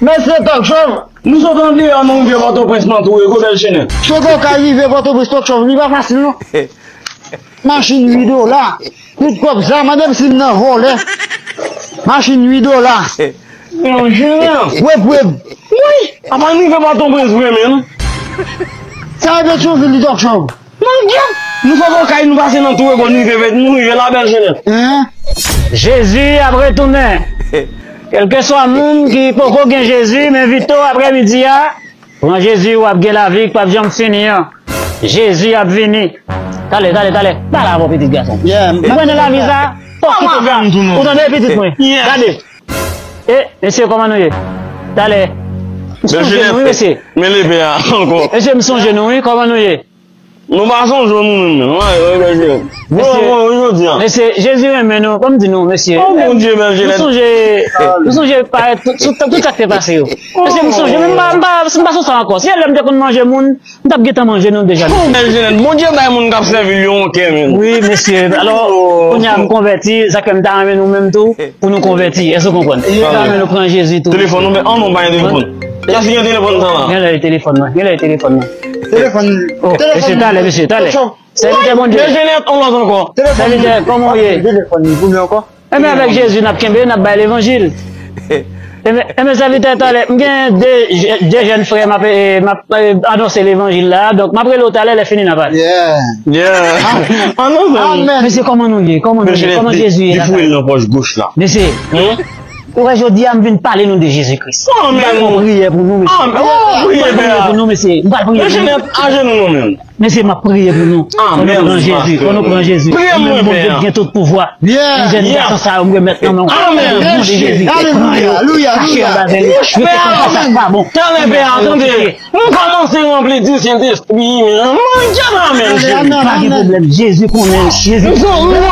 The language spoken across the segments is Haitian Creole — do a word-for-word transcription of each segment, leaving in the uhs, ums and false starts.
Mesye Talk Show! Nou sot andeyò, nou rive Pòtoprens, m antoure, kote l chene? Sot ou ka rive Pòtoprens, Talk Show, li pa fasil non. Machin uit dola. Tout kòb sa, mande m si m nan vòlè. Machin uit dola. Yon jeran. Wep, wep. Wi, apa n rive Pòtoprens vre menm? Sa e Petyonvil li, Talk Show. Nan gyèt! Nou sot okay, nou pase nan Tourebò, nou rive, nou rive la, Bèl Jenèt. Hein? Jezi ap retounen. Kèlkeswa moun ki poko gen Jezi, m envite w aprè midi a, pran Jezi, w ap gen lavi k p ap janm fini an. Jezi ap vini. Talè, talè, talè. Talè avè w, pitit gason. Yeah, m pran nan lavi sa. Fòk kite sa. Ou tande, pitit mwen? Yeah. Gade. E, mesye, kòman nou ye? Talè. M sonje nou, wi, mesye. Men lepè a ankò. Mesye, m sonje nou, wi. Kòman nou ye? Nou pa sonje nou menm, non. Wi, wi, mesye. Bon, bon, jodi a. Mesye, Jezi renmen nou. Ban m di nou, mesye. Oh, Bondye, mesye. Nou sonje, nou sonje parèt tout, tout, tout sa k te pase yo. Mesye, m sonje, men m pa, m pa, m pa sou sa ankò. Se lè m te konn manje moun, m t ap gentan manje nou deja. Oh, mesye, Bondye bay moun k ap sèvi l yo yon kè, menm. Wi, mesye. Alò, kounye a m konvèti, sa k fè m ta renmen nou menm tou, pou nou konvèti. Èske w konprann? M ta renmen nou pran Jezi tou. Telefòn nou, men, an, nou pa gen telefòn. Kiyès ki gen telefòn sa la? Genlè e telefòn mwen. Genlè e telefòn mwen. Telefòn. Oh, mesye, talè, mesye, talè. Sèvitè Bondye. Men Jenèt, on lòt ankò. Sèvitè, kòman w ye? Telefòn li pou mwen ankò. Enben, avèk Jezi, n ap kenbe, n ap bay levanjil. Enben, enben, sèvitè, talè, m gen de, de jèn frè, m ap, eh, m ap, eh, anonse levanjil la, donk, m ap rele w talè, lè fini, n a pale. Yeah. Yeah. Anonse. Amen. Mesye, kòman nou ye? Kòman nou ye? Kòman Jezi ye la? Li foure l nan pòch goch la. Mesye, ou wè, jodi a, m vin pale nou de Jezi Kris. Amen. M pral fè yon priyè pou nou, mesye. Amen. Oh, priye, pè a. M pral fè yon priyè pou nou, mesye. M pral fè yon priyè pou nou. Mesye, m ap priye pou nou. Amen. Kò nou pran Jezi, kò nou pran Jezi. Priye mwen, Bondye ki gen tout pouvwa. Li jèn gason sa yo, m remèt nan men w. Amen. Au nom de Jésus. Pran yo, kache yo anba zèl li. Yo te konn fè sa k pa bon. Talè, pè a, tande. Nou kòmanse ranpli di Sentespri, men. Manje nan men Jezi. Pa gen pwoblèm. Jezi konnen. Jezi konnen.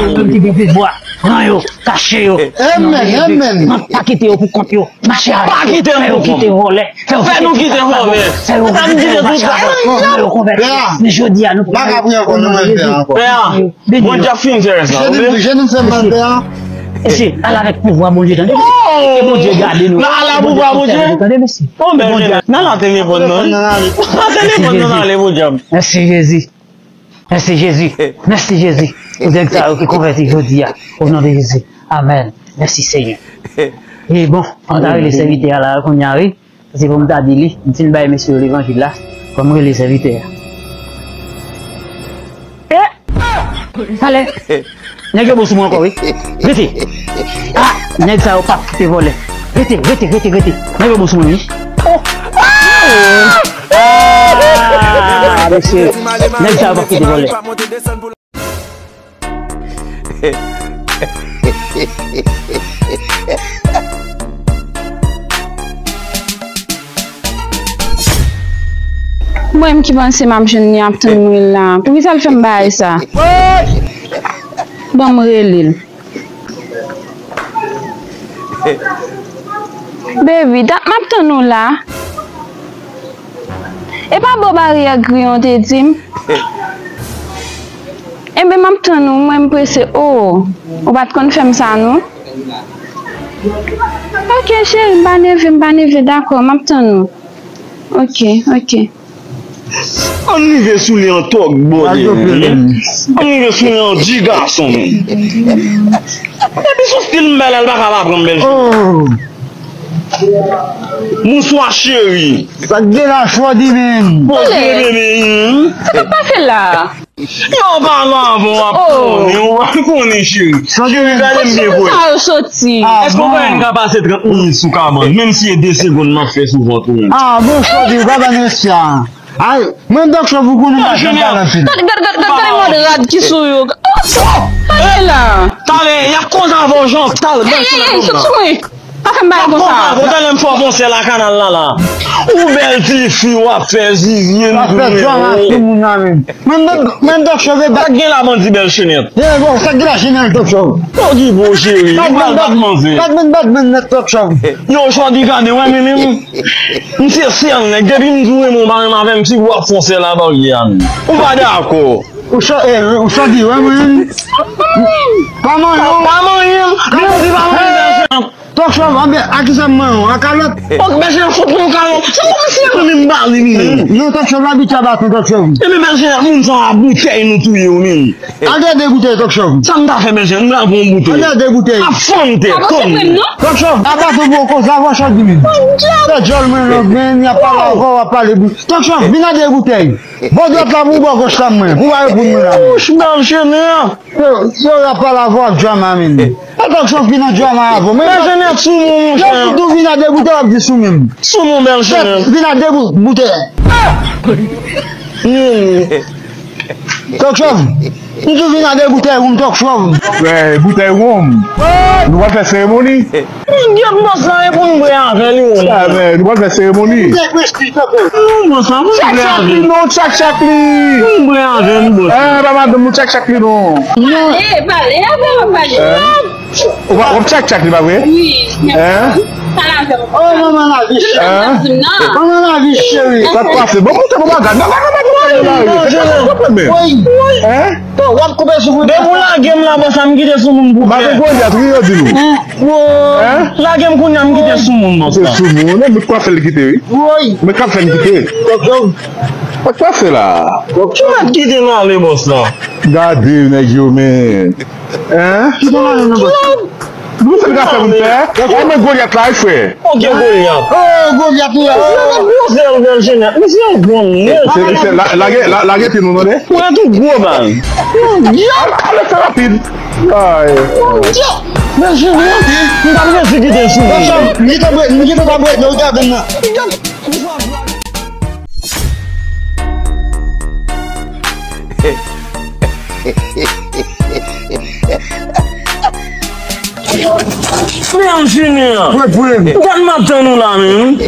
Jezi ki gen pouvwa. Pran yo, kache yo. Amen, amen. Pa kite yo pou kont yo. Mache avèk yo. Pa kite nou pou kont. Fè yo kite vòlè. Fè yo kite vòlè. Fè yo kite vòlè. Fè yo konvèti. Men jodi a, nou pral priye pou yo. Pè a, Bondye ap fin fè rès la, tande? Jenou m fè mal, pè a. Mesye, al avèk pouvwa Bondye, tande? Ke Bondye gade nou. N al avèk pouvwa Bondye. Tande, mesye? Bon, bèl Bondye. N al nan telefòn nan. Nan telefòn nan, ale, Bondye. Mèsi, Jezi. Mèsi, Jezi. Mèsi, Jezi. Pou nèg sa yo ki konvèti jodi a. O non de Jezi. Amèn. Mèsi, Senyè. E bon, an ta rele sèvitè a la, kounye a, wi. Se pou m ta di li, m fin bay mesye yo levanjil la, fò m rele sèvitè a. E! Talè! Nèg yo bon sou mwen ankò, wi. Rete! Ah! Nèg sa yo p ap kite vòlè. Rete, rete, rete, rete. Nèg yo bon sou mwen, wi. Oh! Ah, mesye. Nèg sa yo p ap kite vòlè. Mwen menm ki panse m ap jwenn li ap tann mwen la. Poukisa l fè m bagay sa? Ban m rele l. Baby, dat m ap tann ou la. E pa bò baryè gri an w te di m? Enben, m ap tann ou, mwen m prese. O, ou pa t konn fè m sa, non? Ok, cheri, m pa neve, m pa neve, dakò, m ap tann ou. Ok, ok. Ann rive sou li an tòg bòdè, men. Ann rive sou li an di gason, men. Depi sou stil m bay la, l pa ka pa pran m bèl cheri. Oh. Bonswa, cheri. Sa k gen la, Shordy, men? Poze bebe, men. Sa k ap pase la? Yo pale avè w, w ap konnen, w ap konnen, cheri. Cheri, gade m byen vre. Sa yo soti. Èske w kwè n ka pase trant minit sou kabann, menm si e de segonn m ap fè sou vant ou menm? Ah, bon, Shordy, ou pa ban m respè a. Ay, mwen, Dòk Chòv, ou konnen m pa janm pale anpil. Gade, gade, gade, gade mòd rad ki sou yo. Oh, gade la. Talè, y ap koze avè w, Jean, talè, bèl soulèv la. Ey, ey, ey, sot sou mwen. Pa fè m bagay konsa. Konsa, konsa lè m fè w pran sè lakanal la, la. Ou bèl tifi, w ap fè zizye, m tounen ou. Mwen, Dòk, mwen, Dòk Chòv e bat. Sa k gen la, bandi bèl chenèt? Ye, bon, sa k gen la, chenèt, Dòk Chòv? Okipe w, cheri, ou pral bat manzè. Batman, batman nèt, Dòk Chòv. Yo, Shordy, gade, wè, men, men, m se sèl nèg, depi m di w renmen w, pa renmen avè m, si w ap fè w sèl a baryè a, men. Ou pa dakò. Ou Sho-, eh, ou Shordy, wè mwen. Pa manyen w. Pa manyen m. Mwen di pa manyen m. Tòk Chòv, anben, a kisa m manyen w? A kalòt? Ok, bèl Jenè, fout mwen yon kalòt. Sa w panse? Mwen menm m pa li, li menm. Non, Tòk Chòv, l abitye a bat mwen, Tòk Chòv. Ebyen, bèl Jenè, moun sa a boutèy nou touye yo menm. Al dèyè de boutèy, Tòk Chòv. Sa m ta fè, bèl Jenè, m pral pran yon boutèy. Al dèyè de boutèy. A fanm tèt, fanm. Tòk Chòv, a bat ou pou koz la, vwa chòt di menm. Tèt djòl mwen, non, men, y ap pale avè w, w ap pale bou-, Tòk Chòv, vin a de boutèy. Bò dwat la pou bò gòch la mwen, pou w pa reponn mwen la. Wouch, bèl Jenè. Yo, yo, y ap pale avè w ak drama, men. E Tòk Chòv ki nan drama avè w. Men bèl Jenè sou moun, monchè. Lè w tou vin a de boutèy, w ap di sou moun. Sou moun, bèl Jenè. Vin a de bou-, boutèy. Tòk Chòv. M tou vin a de boutèy wonm, Tòk Chòv. Frè, boutèy wonm. Nou pral fè seremoni. Mon Dye, bòs la, e pou m bwè avè li, wi. Ah, men, nou pral fè seremoni. Non, bòs la, pou m bwè avè li. Tchak, tchak li, non, tchak, tchak li. Pou m bwè avè li, bòs la. Ah, pa madanm nou, tchak, tchak li, non. Pale, pale, pale, pale. Hein? Ou pa, w ap tchak, tchak li, pa vre? Wi. Hein? Pale avè m. Oh, manman lavi cheri. Hein? Manman lavi cheri. Sa k pase? Bon, monte, bon, bagay. Non, non, non, non, non, non, non, non, non. Hein? Bon, w ap koupe souf mwen. Depi w lage m la, bòs la, m kite sou moun pou kè. Madan Golyat, wi, yo di nou. Hein? Lage m kounye a, m kite sou moun, bòs la. Se sou moun, men kwa fè l kite, wi. Woy. Men kwa fè l kite. Tòk Chòv. Kwa fè la. Tòk Chòv. Ou mèt kite m ale, bòs la. Gade nèg yo, men. Hein? Kite m ale, non, bòs. Nou se l ka fè moun fè. Anmè Golyat la, wi, frè. Ok, Golyat. Oh, Golyat, wi. Misye ap gwo zèl, bèl Jenè. Misye ap gwo nèg. Se, se, la, lage, la, lage pye nou, tande? Ou wè tou gwo bal. Al, al fè rapid. Ay. Bèl Jenè, m t ap resi kite sou. Tòk Chòv, m kite bwè, m kite ta bwè, nou gade m nan. Bèl Jenè. Gad m ap tann ou la, menm.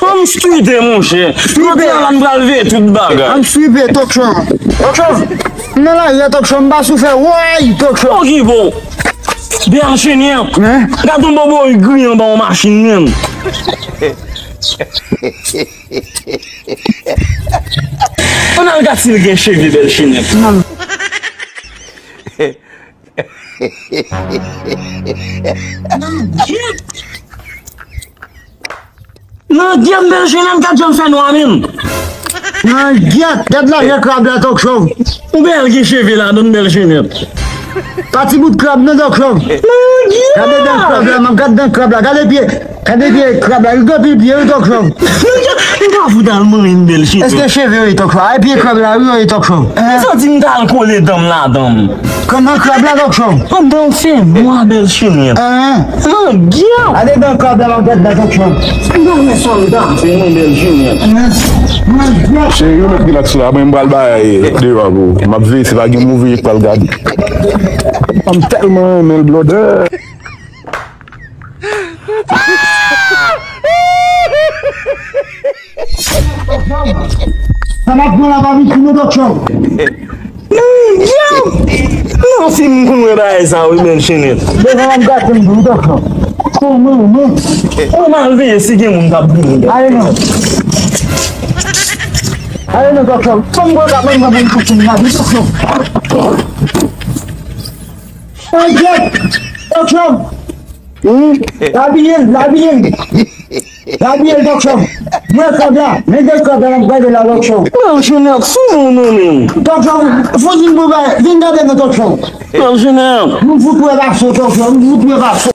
Ann m skite, monchè. Jodi a la, m pral veye tout bagay. Ann swipe, Tòk Chòv. Tòk Chòv. M nan lari a, Tòk Chòv. M pa sou fè, woy, Tòk Chòv. Okipe w. Bèl Jenè. Gad yon bobo griyen anba yon machin, menm. Ann al gad si l gen cheve, bèl Jenè. Nan gyèt, bèl Jenè, gad jan l fè nwa menm. Nan gyèt, gad lajè krab la, Tòk Chòv. Ou bèl gen cheve ladan, bèl Jenè. Pa ti bout krab non, Tòk Chòv. Nan gyèt. Gade dan krab la, man, gad dan krab la, gade pye. Gade pye krab la, li gen anpil pye, wi, Tòk Chòv. M pa fout al manyen m, bèl Jenè. Èske cheve yo ye, Tòk Chòv? Ay, pye krab la, wi, yo ye, Tòk Chòv. M santi m ta al kole dan m ladan m. Kòm nan krab la, Tòk Chòv. Pandan w fè nwa, bèl Jenè. Nan gyèt. Gade dan krab la, m ap gade dan, Tòk Chòv. M pa wè sa m ta fè non, bèl Jenè. Nan gyèt. Cheri, ou mèt rilaks la, mwen m pral bay deyò pou ou. M ap veye si pa gen move k pral gade. M tèlman renmen l, blòdè. Sa n ap pran la pa vin fini, Tòk Chòv. Nan fim m konn wè bagay sa wi, bèl Jenè. Devan m ap gate m tou, Tòk Chòv. Kòman, non? Ou mal veye si gen moun k ap vini. Ale non. Ale non, Tòk Chòv. Fò m gwo ka mwen mwen pou m kouche m la, wi, Tòk Chòv. Angyèt! Tòk Chòv! Labiye l, labiye l! Labiye l, Tòk Chòv! Mwen krab la, men de krab la, m gade la, Tòk Chòv! Bèl Jenè, sou moun ou menm! Tòk Chòv, fò vin pou bay, vin gade nan, Tòk Chòv! Bèl Jenè! M fout wè vaso, Tòk Chòv, m fout wè vaso!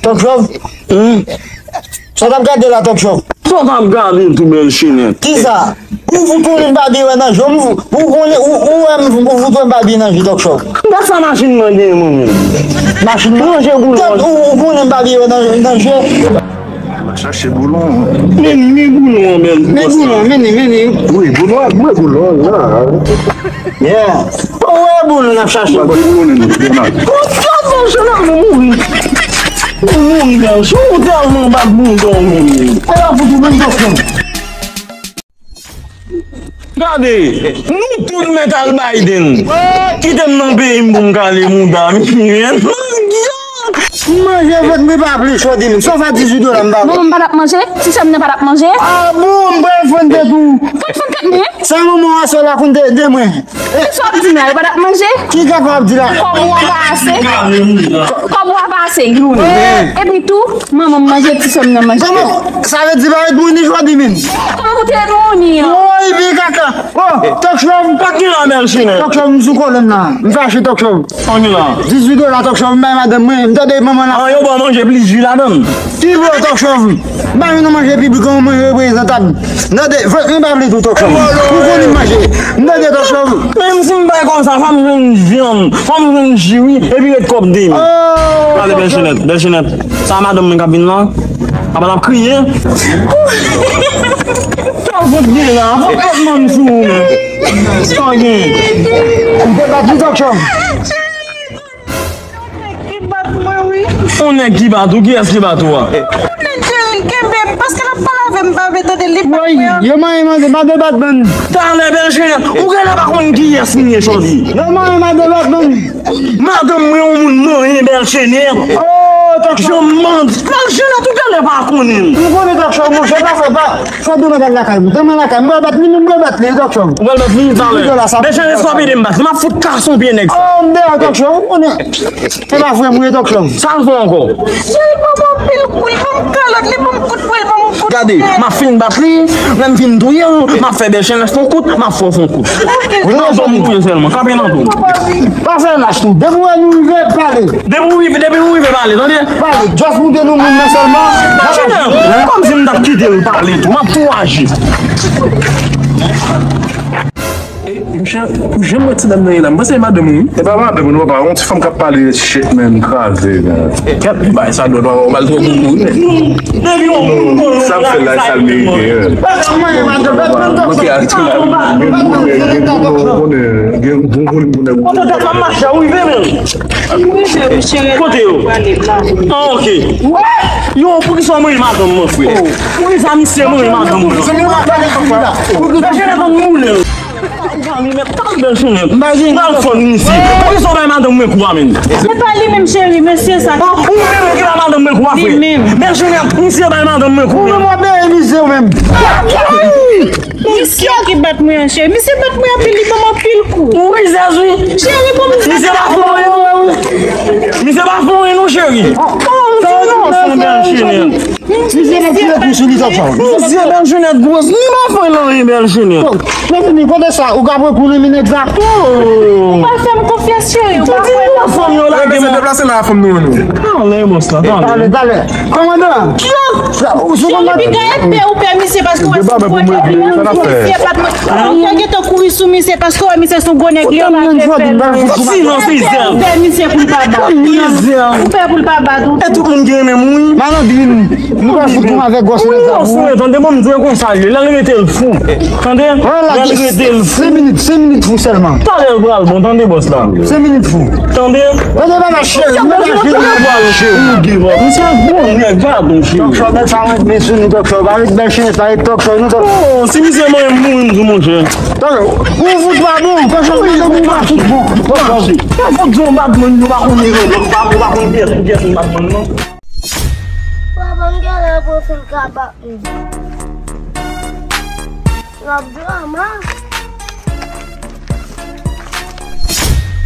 Tòk Chòv! Sa w t ap gade la, Tòk Chòv? Sa w t ap gade tou, bèl Jenè? Kisa? Ou fout konnen m pa byen wè nan je w, ou konnen, ou, ou wè m, ou fout wè m pa byen nan je, Tòk Chòv. Gad sa machin nan genyen, mwen menm. Machin nan? Ranje boulon. Gad, ou, ou konnen m pa byen wè nan, nan je. Chache boulon. Men, men boulon an, bèl. Men boulon, men li, men li. Wi, boulon, mwen boulon an la. Yeah. Ou wè boulon n ap chache. Mwen boulon, men boulon an. Ou tèlman jèn, ou mouri. Ou mouri, bèl Jenè, ou tèlman bat boulon, ou mouri. E la fout ou menm, Tòk Chòv. Gade, nou tout mèt al Biden. Kite m nan peyi m pou m kale mouda m. Manje vant mwen pa pli cho di menm. Sa w fè dizuit dola m pa pran. Bon, m pa t ap manje. Si sè m nan pa t ap manje. Ah bon, m pral fann tèt ou. Fann, fann, Tèt mwen. Sa manman an sou la konn de, de mwen. Sa w ap di la, yo pa t ap manje? Ki gad w ap di la? Kòb ou a pa ase? Kò-, kòb ou a pa ase? Epi tou, manman m manje, ti sè m nan manje. Kòman? Sa vle di pa ret mouni jodi menm. Kòman ou te ret mouni an? Woy, vye kaka. Oh, Talk Show. Pa gen anmèl chinen. Talk Show, m sou kolonn nan. M fache Talk Show. Anmèl la. Dizuit dola Talk Show, m bay madanm mwen. M tande manman la. An, yo ba w manje plis ji ladan l. Ki vle Talk Show? M pa vin nan manje piblik an, mwen reprezantab. Nan de, vre, mwen pa vle tou Talk Show. Ou konnen m manje. M nan de Talk Show. Menm si m bay kòb sa, fò m jwenn vyann, fò m jwenn ji, wi, epi ret kòb de mil. Oh, Talk Show. Gade Bèl Chenèt, Bèl Chenèt. Sa madanm mwen k ap vin lan. Apa l ap kriye. Sa w fout gen la? Fò kòb manm sou ou menm. Sa w gen? Ou te bat li Talk Show. Yon nèg ki bat mwen, wi. Yon nèg ki bat ou? Kiyès ki bat ou a? Yon nèg Jerry kenbe m, paske l ap pale avè m, m pa vle tande li bat mwen. Woy, yo manyen mande, mande bat bann. Talè Bèl Chenèt, ou genlè pa konn kiyès m ye, Chòdi. Yo manyen mande bat bann. Madanm mwen, yon moun manyen Bèl Chenèt. Oh, Talk Show. Yo mande, Bèl Chenèt, ou genlè pa konnen l. M konnen Talk Show, monchè, pa fè pa. Fò demen al lakay mwen. Demen lakay mwen, mwen bat li, mwen bat li, Talk Show. Ou pral bat li talè. Bèl Chenèt, sa ap ede m bat li. M ap fout kase yon pye nèg sa. Oh, m deyò Talk Show, ou konnen. Se pa frè m, wi, Talk Show. Sa l fè ankò? Cheri, ban m anpil kou, li ban m kalòt, li ban m kout pwen, li ban m kout pwen. Gade, m ap fin bat li, lè m fin touye l, m ap fè Bèl Chenèt fè yon kout, m ap fè w fè yon kout. Ok. Nan zòn m touye sèlman, kanpe nan do m. Pa fè lach tou. Depi w wè nou rive, pale. Depi w rive, depi w rive, pale, tande? Pale, just moute nou moun nan sèlman. Bèl Chenèt, kòmsi m t ap kite l pale tou, m ap tou aji. E, monchè, pou jan m wè ti dam nan ye la, m panse se madanm ou, wi. E pa madanm ou, non, papa, yon ti fanm k ap pale shit, man, kraze, man. Kèt, bay sa dwòl, papa, ou mal twò gou, wi. Depi yon moun, sa m fè la, sa l merite, hein. Mwen ki al ti la, gen bon volim pou nèg ou. Kote yo? Ah, ok. Yo, poukisa w manje madanm mwen, frè? Poukisa misye manje madanm mwen? Bèl Chenèt konn moulen. Ou pa gen Bèl Chenèt. M pa gen. Pral fon misye. Poukisa w bay madanm mwen kou a, menm? Se pa li menm, cheri, mesye sa. Ou menm ki bay madanm mwen kou a, frè? Li menm. Bèl Chenèt, misye bay madanm mwen kou. Ou menm w ap beye misye ou menm. Misye ki bat mwen an, cheri. Misye bat mwen anpil, li ban m anpil kou. Ou rizèz, wi. Cheri, bon, misye pa fon, wi. Misye pa fon, wi, non, cheri. Oh, non, non, Bèl Chenèt. Misye pa tire kou sou li, Talk Show. Misye Bèl Chenèt gwòs. Li pa fon, non, wi, Bèl Chenèt. Oh, men vini, kote sa? Ou ka pran kou nan minèt sa? Oh. Ou pa fè m konfyans, cheri. Ou pa fè m konfyans. Deplase la, fanm nou, nou. Talè, bòs la, talè. Talè, talè. Kòmandan. Kiyès? Ou sou kòmandan. Cheri, piga epè ou pè misye paske w wè se yon pòtèp li. Misye pa t mwen. Ou gentan kouri sou misye paske w wè misye se yon gwo nèg li anba epè. Silans, Izel. Ou pè misye pou l pa bat. Izel. Ou pè pou l pa bat ou. E tout moun ki renmen m, wi. Malandrin. Nou pral fout nou avèk gòs nèg la. Ou sou tande, bon, m di w konsa l ye. Lè l rete l fou. Tande? Lè l rete l fou. Senk minit, senk minit fou sèlman. Talè l pral bon, tande, bòs la. Senk minit fou. Tande? Tande, papa, cheri, mwen pa cheri, mwen pa cheri. Misye gwo nèg, gadon, cheri. Talk Show, bèl sa, mwen, men sou nou, Talk Show, pa ret Bèl Chenèt, pa ret Talk Show, nou, Talk Show. Oh, si misye manyen m mouri, m di w, monchè. Talk Show, ou fout pa bon, Talk Show, ou pa fout bon. Talk Show. Pa fout di w bat mwen, nou pa konn nivo lòt, pa, nou pa konn kiyès, kiyès m bat mwen, non. Papa m genlè pou fin ka bat m. L ap drama.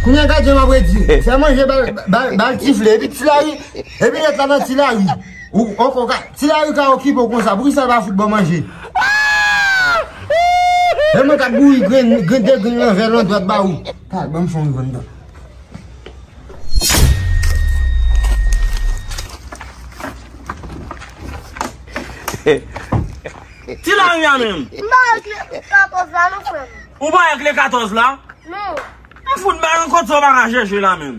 Kounye a gade jan m ap redi. Fè manje ba, ba, ba l tifle. Epi Ti Lari, epi lòt la nan Ti Lari. Ou, ou, ou ka, Ti Lari ka okipe w konsa. Poukisa l pa fout ban manje? E mwen k ap bouri grenn, grenn de grenn nan vè landwat ba ou. Kay, ban m fè yon vann dan. Ti Lari a menm. M pa wè kle katòz la, non, frè m. Ou pa wè kle katòz la? Non. Ou fout bay yon kote w pa ka chèche la menm.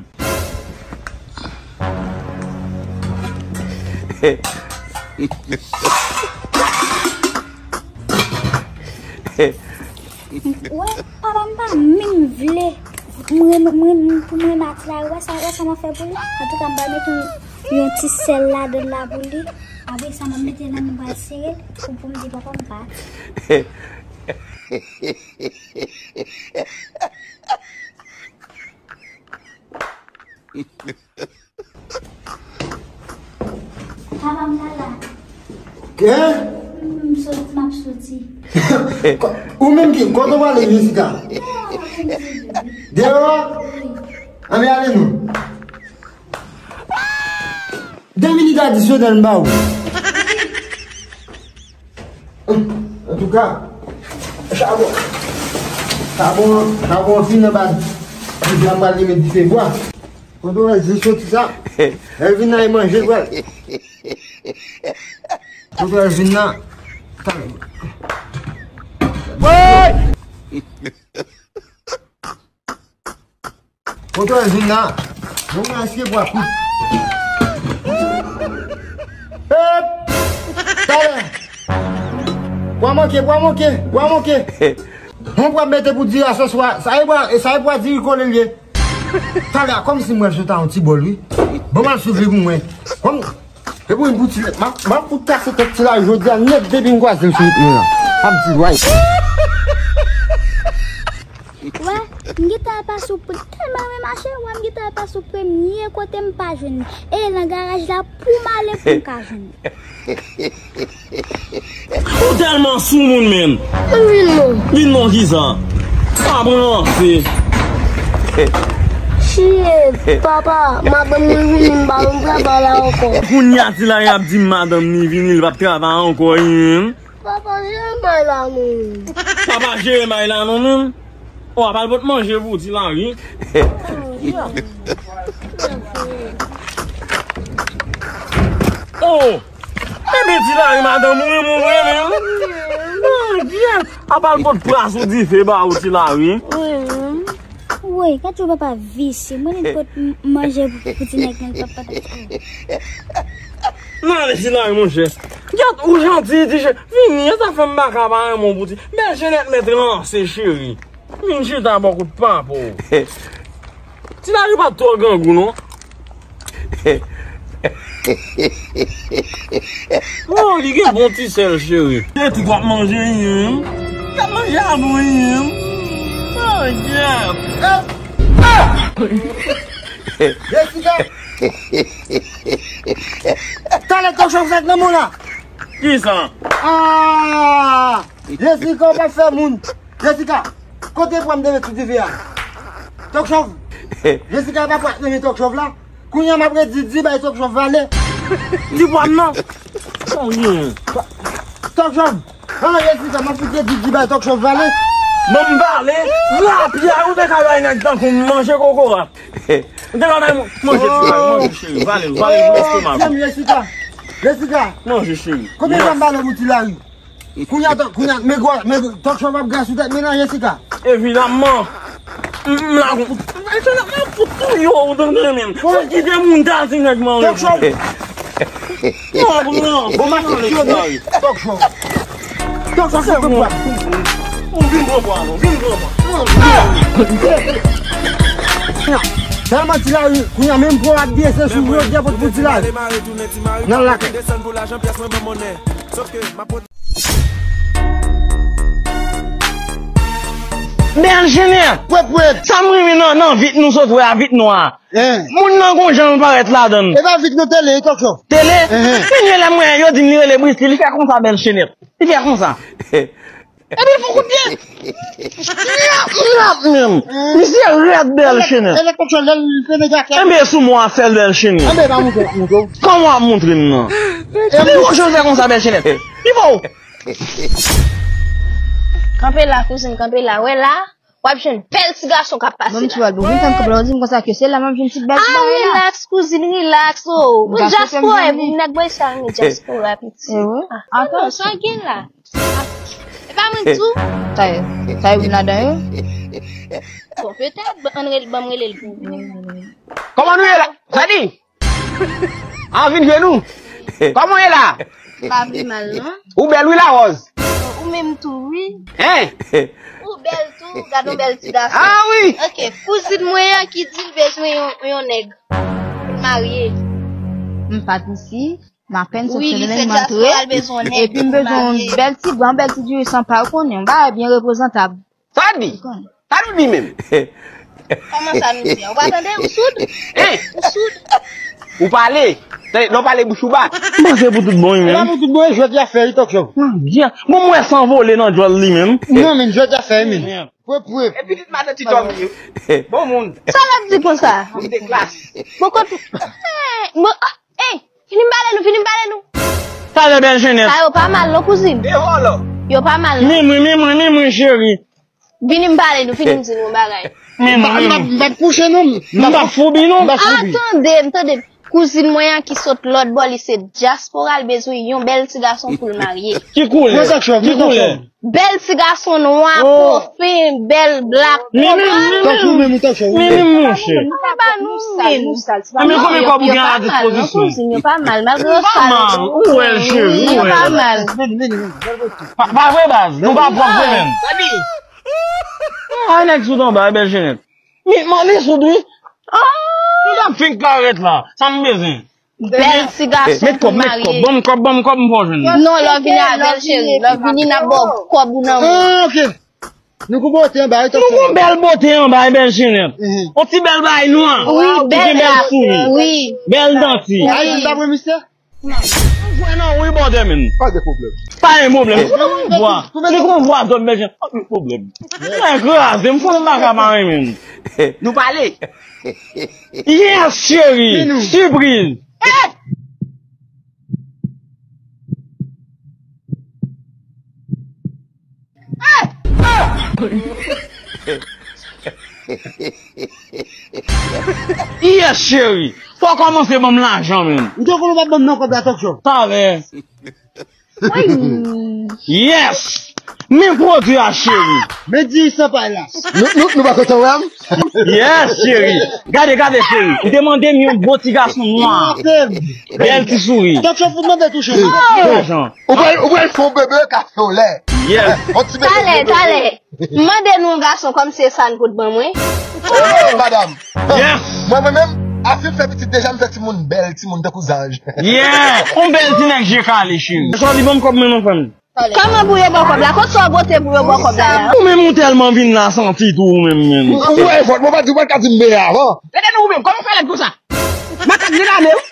Wè, papa m pa menm vle mwen, mwen, pou mwen mati la, wè sa, wè sa m ap fè pou li. Antouka, m pral mete yon, yon ti sèl ladan l la pou li. Apre sa, m ap mete nan men m, pral sere l pou, pou m di papa m pati. Papa, m la la. Kè? M sot, m ap soti. Ou menm ki, kote w prale, Jessica? Deyò? Ann ale non. De minit adisyonèl m ba ou. Antouka, chabon, chabon, chabon an fin anba. Dife a pral limen dife bwa. Kote w wè jis soti sa? Lè l vin la, e manje l pral. Kote w wè l vin la? Woy! Kote w vin la? Bon, mwen eske pwa kout. Ep! Talè! Pwa manke, pwa manke, pwa manke. Bon, pwa mete pou di aswè swa. Sa e pwa, sa e pwa diri kole l ye. Talè, kòmsi mwen sot a yon ti bòl, wi. Bon, m al swiv li pou mwen. Kòm, e pou yon bouti, m ap, m ap fout kase tèt ti la jodi a nèt depi m kwaze l sou wout mwen an. M ap di l, way. Wè, m gentan al pase w pre-, tèlman renmen mache, wè, m gentan al pase w premye kote m pa jwenn li. E nan garaj la pou m ale pou m ka jwenn li. Ou tèlman soumoun, menm. Vin non. Vin non kisa? Pa pran ranse. Chie, papa, madanm mwen vini, m pa vin travay la ankò. Kounye a, ti la, y ap di madanm ni vini, li p ap travay ankò, wi, menm. Papa, jere may la non. Papa, jere may la non, menm. Ou ap al pot manje pou ti la, wi. Oh! Ebyen, ti la, wi, madanm, ou renmen, ou renmen, wi. Mon Dye! Ap al pot pwa sou dife ba ou, ti la, wi. Woy, gad yon papa visye. Mwen li pot m-, manje pou, pou ti nèg nan papa. Nan ale, ti la, wi, monchè. Gad, ou janti, ti chè. Vini, sa fè m pa ka pa renmen w pou ti. Bèl Jenèt mèt ranse, cheri. Vin chita bò kout papa w. Ti Lari pa t twò grangou, non. Oh, li gen bon ti sèl, cheri. Se tout w ap manje, yen. W ap manje avè w, yen. Oh, Jeff. Jessica! Talè, Tòk Chòv sa k nan men w la! Kisa? Ah! Jessica, w pa fè moun! Jessica, kote pwa m te met sou dife a? Tòk Chòv! Jessica, e pa pwa k nan men Tòk Chòv la? Kounye a m ap redi di bay Tòk Chòv vale. Di pwa m nan! Tòk Chòv! An, Jessica, m ap fout redi di bay Tòk Chòv vale. Ban m vale! Lapyè, ou te ka bay nèg tankou m manje kokorat. Ou te ka bay manje ti la, manje cheri. Vale, vale pou lestomak ou. Jessica! Jessica! Manje cheri. Konbyen jan m vale pou ti la, wi? Kounye a, kounye a, men gwa, men Tòk Chòv ap gras sou tèt men nan, Jessica. Evidamman. M, m la, m, m ap fout touye w, ou tande menm. Fò kite moun ta di nèg manje. Tòk Chòv. Non, non. Bon, m ap fout yo, non. Tòk Chòv. Tòk Chòv, se pou pwa. Ou vin pran pwa, non. Vin pran pwa. Tèlman ti la, wi, kounye a menm pwa ap byese sou yo, dye pot pou ti la. Nan lakay. Bèl Jenè! Pwèp, pwèp! Sa m renmen nan, nan vit nou sot wè a, vit nou a. Hein. Moun nan gon jan l parèt ladan l. E pa vit nou tele, e Tòk Chòv. Tele? Hein. Kounye a lè m wè yo di m li rele Brisly, li fè konsa Bèl Chenèt. Li fè konsa. Epi l fè kout pye. Yap, yap, menm. Misye rèd Bèl Chenèt. E lè Tòk Chòv lè l fè nèg a kè. Enben sou mwen w ap fè l Bèl Chenèt. Enben pa montre, montre w. Kòman w ap montre m nan? E li gon jan l fè konsa Bèl Chenèt. Li fè w. Kanpe la, kouzin, kanpe la. Wè la, w ap jwenn bèl ti gason k ap pase la. Bon, ti wad, bon, vin fè m kanpe la, w di m konsa ke se la m ap jwenn ti bèl ti bagay la. Ah, relax, kouzin, relax, oh. Ou dyaspora, epi nèg mwen sa renmen dyaspora, piti. E wi. Ah, non, sa gen la. E pa mwen di w. Sa yo, sa yo vin ladan yo. Bon, petèt, ann rele, ban m rele l pou ou. Kòman nou ye la? Sa di? An vin jwenn nou. Kòman w ye la? Pa pi mal, non. Ou bèl wi, Larose. Ou menm tou, wi. Hein? Ou bèl tou, gad yon bèl ti gason. Ah wi. Ok, kouzin mwen an ki di l bezwen yon, yon nèg pou l marye. M pa t isi. M apèn sot fè lè m antre. Epi m bezwen yon bèl ti bwa, yon bèl ti diri san pa, ou konnen, yon bagay byen reprezantab. Sa w di? Ou konnen. Sa nou di menm? Kòman sa nou di a? Ou pa tande? Ou soud? Hein? Ou soud? Ou pale. Tande, lè w pale bouch ou bat. M panse pou tout bon, wi, menm. E pa pou tout bon, e jwèt y ap fè, wi, Tòk Show. Nan djè. Bon, m wè san vole nan djòl li, menm. Non, men jwèt y ap fè, wi, menm. Pwèp, pwèp. E pitit madan Ti Tòm, wi. Bon moun. Sa l ap di konsa? Moun de klas. Bon, kote. Bon, ah, ey, vini m pale nou, vini m pale nou. Talè, bèl Jenèt. Sa yo pa mal, non, kouzin. De vòlò. Yo pa mal, non. Menm wi, menm wi, menm wi, cheri. Vini m pale nou, vini m di nou yon bagay. Men mwen, m p ap, m p ap kouche non. M p ap foubi non. M p ap foubi. Ah, tande m, tande m. Kouzin mwen an ki sot lòt bò, li se dyaspora, l bezwen yon bèl ti gason pou l marye. Ki koulè? Ki koulè? Bèl ti gason nwa, oh, pwofen, bèl blak, men, men, men, men, men, men, monchè. Yo pa mal, non, kouzin, yo pa mal, malgre yo sal. Ou wè l, cheri, ou wè l. Yo pa mal. Pa, pa vre, baz. Nou pa pwòp vre menm. Sa di? Ah, nèg sou anba, bèl Jenèt. Men, mande sou tou. Ah! M t ap fenk karèt la. Sa m bezwen? Bèl ti gason pou marye. Met kòb, met kòb. Ban m kòb, ban m kòb, m fò jwenn. Non, lè w vini avè l, cheri. Lè w vini, n ap ba w kòb ou nan men. Ah, ok. Nou gon bote anba, wi, Tòk Show. Nou gon bèl bote anba, bèl Jenèt. Mhm. On ti bèl bagay nwa. Wi, bèl souri. Wi. Bèl danti. Ayi, m ta pran mistè. Mwen nan wi bòdè menm. Pa de pwoblèm. Pa gen pwoblèm. Se konn vwa. Se konn vwa dòm bèl Jenèt. Pa de pwoblèm. Mwen kraze, m fò m pa ka mare menm. Nou pale. Yes, cheri. Sipriz. Yes, cheri. Fò w kòmanse ban m lajan menm. M te konnen w p ap ban m nan kòb la, Tòk Show. Talè. Yes. Men pwodui a, cheri. Men diri san pay la. Nou, nou, nou pa kontan wè m? Yes, cheri. Gade, gade, cheri. M te mande m yon bon ti gason nwa. Bèl ti souri. Tòk Show fout mande touche. Lajan. Ou pral, ou pral fè yon bebe ka fè w lè. Yes. On ti bebe. Talè, talè. M mande nou yon gason kòm se sa n pot ban mwen. Oh, madam. Yes. Mwen, mwen menm, afe fè pitit deja, m fè timoun bèl, timoun tankou zanj. Yeah. On bèl ti nèg je kale, cheri. Jodi ban m kòb mwen non, fanmi. Kòman pou yo ba w kòb la? Kot sa w bote pou yo ba w kòb la? Ou menm ou tèlman vin la santi tou ou menm, menm. Ou wè fòt, mwen pa di, ou pa ka di m byen avan. Tande nou ou menm, kòman w fè lèd konsa? Makak de lane, wi.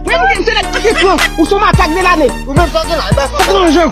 Mwen, mwen, se nèg ki pran. Ou se makak de lane. Ou menm sa gen la, e pa sa. Pran jan